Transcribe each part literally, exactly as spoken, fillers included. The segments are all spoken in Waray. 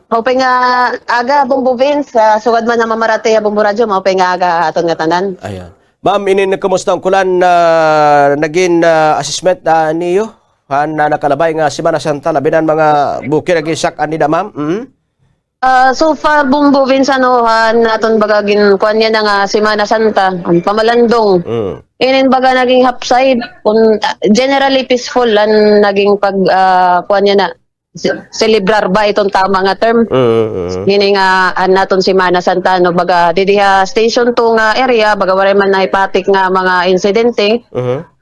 Maupay nga aga, Bombo Vince, ah, sugad man ha mamaratay ha Bombo Radyo, maupay nga aga ha aton ngatanan. Ayan. Ma'am, inin kumusta an kuan, ah, nagin, ah, assessment, ah, niyo? Han, ah, nakalabay nga Semana Santa, labi na an mga bukid nga ginsak-an nida, ma'am? Mm? Ah, so far, Bombo Vince, ano, han aton baga gin-, kuan niyan nga Semana Santa, an pamalandong. Mm. Inin baga naging hapsay, kun, ah, generally peaceful an naging pag, ah, kuan niyan na, se-, selebrar ba iton tama nga term? Mm, mm. Hini nga, an aton Semana Santa, no, baga, didi ha Station two nga area, baga, waray man nahipatik nga mga insidente. Mhm.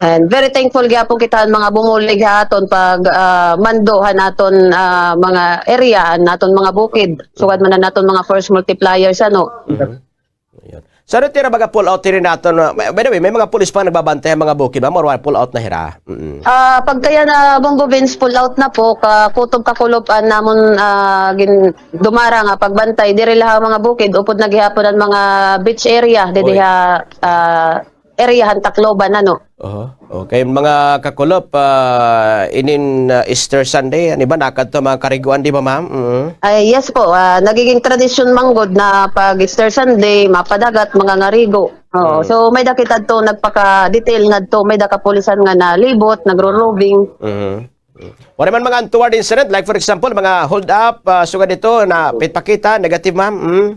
And very thankful gihapon kita han mga bumulig ha aton pag, ah, mando han aton, ah, mga area, han aton mga bukid. Sugad man han aton mga force multipliers, ano. Mhm. Ayun. Sa ano tira baga pull out hira naton, ah, by the way, may mga pulis pa nagbabantay ha mga bukid, ma'am, or pull out na hira? Mm. Ah, pagkaya na, Bombo Vince, pull out na po, kakutob kakulop an amon, ah, gin-, dumara nga pagbantay, diri la ha mga bukid, upod na gihapon an mga beach area, didi ha, ah, area han Tacloban, ano. Oho. Okay, mga kakulop, ah, inin, ah, Easter Sunday, an iba nakadto mga kariguan, di ba, ma'am? Mm. Ay, yes po. Ah, nagiging tradisyon man gud na pag Easter Sunday, mapadagat, mga ngarigo. Oo. Mm. So, may-ada kita adto nagpaka-detail ngadto, may-ada kapulisan nga nalibot, nagro-roving. Mhm. Waray man mga untoward incident, like for example, mga hold up, ah, sugad ito na pitpakita, negative, ma'am? Mm.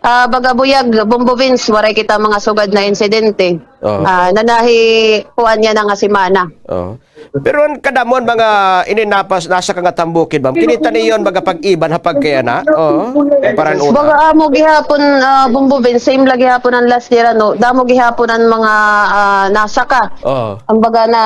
Ah, baga buyag, Bombo Vince, waray kita mga sugad na insidente. Oh. Ah, nanahi kuan niyan nga semana. Oh. Pero an kadamon mga ininapas, nasa kangatan bukid, ma'am. Kinita niyo an baga pag-iban ha pagkayana? Oh. Para an una. Baga amo gihapon, ah, Bombo Vince, same la gihapon an last year, ano. Damo gihapon an mga, ah, nasaka. Oh. An baga na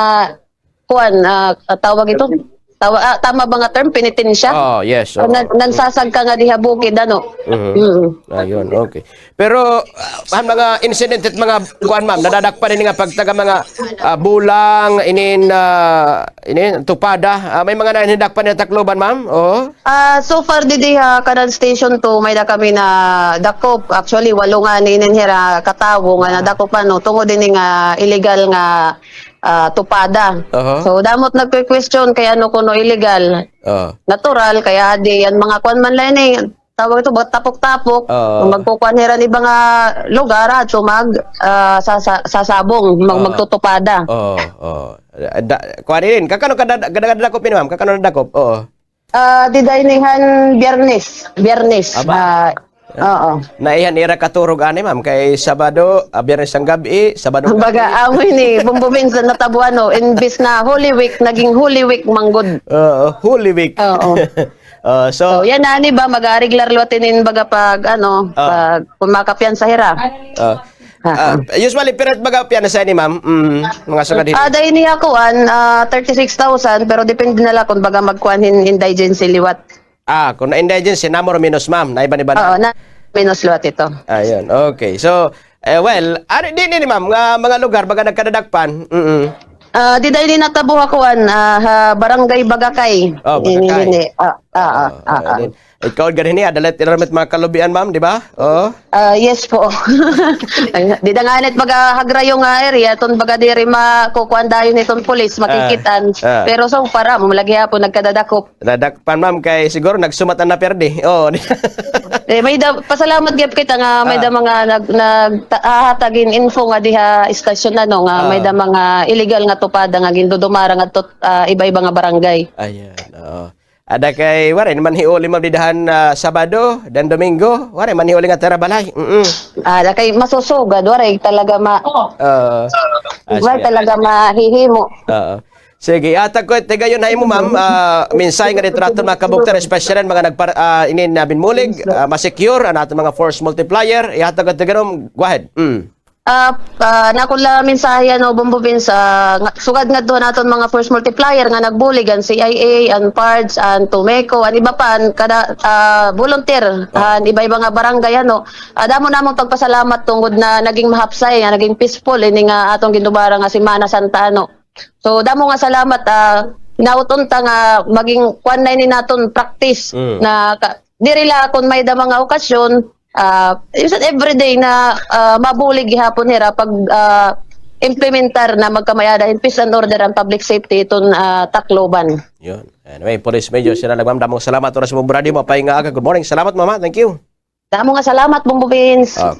kuan, ah, ah, tawag ito? Tawa-, ah, tama ba nga term? Penitensya? Oh, yes, oo. Nan-, nansasagka nga diha bukid, ano? Mhm. Mm. Ayun, okay. Pero, ah, an mga incident it mga kuan, ma'am, nadadakpan ini nga pagtaga mga, ah, bulang, inin, ah, inin, tupada. Ah, may mga nadakpan ha Tacloban, ma'am? Oo. Ah, so far, didi ha kanan Station two, may-ada kami nadakop. Actually, walo ngani inin hira katawo nga nadakop, ano, tungod ini nga illegal nga ah, tupada. Aha. So, damo it nagke-question kay ano kuno illegal. Ah. Natural, kay adi, an mga kuan man la ini, tawag ito, mga tapok-tapok. Ah. Magkukuan hira han iba nga lugar, adto mag, ah, sa, sa, sasabong, mag-, magtutupada. Oo, oo. Da-, kuan ini, kakano ka da-, da-, da-, dakop ini, ma'am? Kakano nadakop? Oo. Ah, dida ini han Biyernes. Biyernes. Aba. Ah, oo. Naiha an ira katurog ani, ma'am, kay Sabado, ah, Biyernes an gab-i, Sabado an gab-i. Baga, amo ini, Bombo Vince, natabo, ano, imbis na Holy Week, naging Holy Week man gud. Oo, Holy Week. Oo. Oh, so, so, yana ani ba, mag-areglar liwat inin baga pag, ano, pag, kun makapiyansa hira. Oh. Ah, ah, usually, pira it baga piyansa ini, ma'am? Mm, mga sugad hini. Ah, dahil niya kuan, ah, thirty-six thousand, pero depende na la kun baga magkuan hin indigency liwat. Ah, kun na-indigency, na more o minus, ma'am, na iba-iba na. Oo, na minus liwat ito. Ayun, okay. So, eh, well, ari, di, di, di, ma'am, nga mga lugar, baga nagkadadakpan. Mm-mm. Ah, dida ini natabo ha kuan, ah, ha Barangay Bagakay. Oh, Bagakay. Ini, ini, ah, ah, ah, ah, ah. Ikaw, ganhini, adalat ira mit mga kalubian, ma'am, di ba? Oo. Ah, yes po. Ay, dida ngani it baga hagrayo nga area, iton baga diri makukuan dayon iton pulis, makikit-an. Ah, ah. Pero so far, amo la gihapon nagkadadakop. Nadakpan, ma'am, kay siguro nagsumat an napirdi. Oo. Eh, may-ada, pasalamat gihap kita nga may-ada mga nag-, nag-, ta-, hahatag hin info nga diha istasyon, ano, nga may-ada mga illegal nga tupada nga gindudumara ngadto, ah, iba-iba nga barangay. Ayan, oo. Ada kay, waray naman hiuli, ma'am, dida han, ah, Sabado, dan Domingo, waray man hiuli nga tira balay. Mm-mm. Ada kay masusugad, waray talaga ma-, oo. Ah, waray talaga mahihimo. Oo. Sige, ihatag ko it higayon ha imo, ma'am. Ah, mensahe nga dida ha aton mga kabugtoan, especially an mga nagpar-, ah, inin, ah, binmulig, ah, ma-secure an aton mga force multiplier. Ihatag ko it higayon, go ahead. Mm. Ah, ah, an akon la mensahe, ano, Bombo Vince, ah, nga, sugad ngadto han aton mga force multiplier nga nagbulig, an C I A, an PARDS, an TOMECO, an iba pa, an kada, ah, volunteer, ah, an iba-iba nga barangay, ano. Ah, damo namon pagpasalamat tungod na naging mahapsay, nga naging peaceful ini nga aton gindumara nga Semana Santa, ano. So, damo nga salamat, ah, hinaot unta nga maging kuan na ini naton practice na ka-, diri la kun may-ada mga okasyon, ah, you said everyday na, ah, mabulig gihapon hira pag, ah, implementar na magkamay-ada hin peace and order and public safety iton, ah, Tacloban. Yun. Anyway, Police Major Sina Lagmam, damo nga salamat oras mo, brad, mo pay nga aga. Good morning. Salamat, mama. Thank you. Damo nga salamat, Bombo Vince. Okay.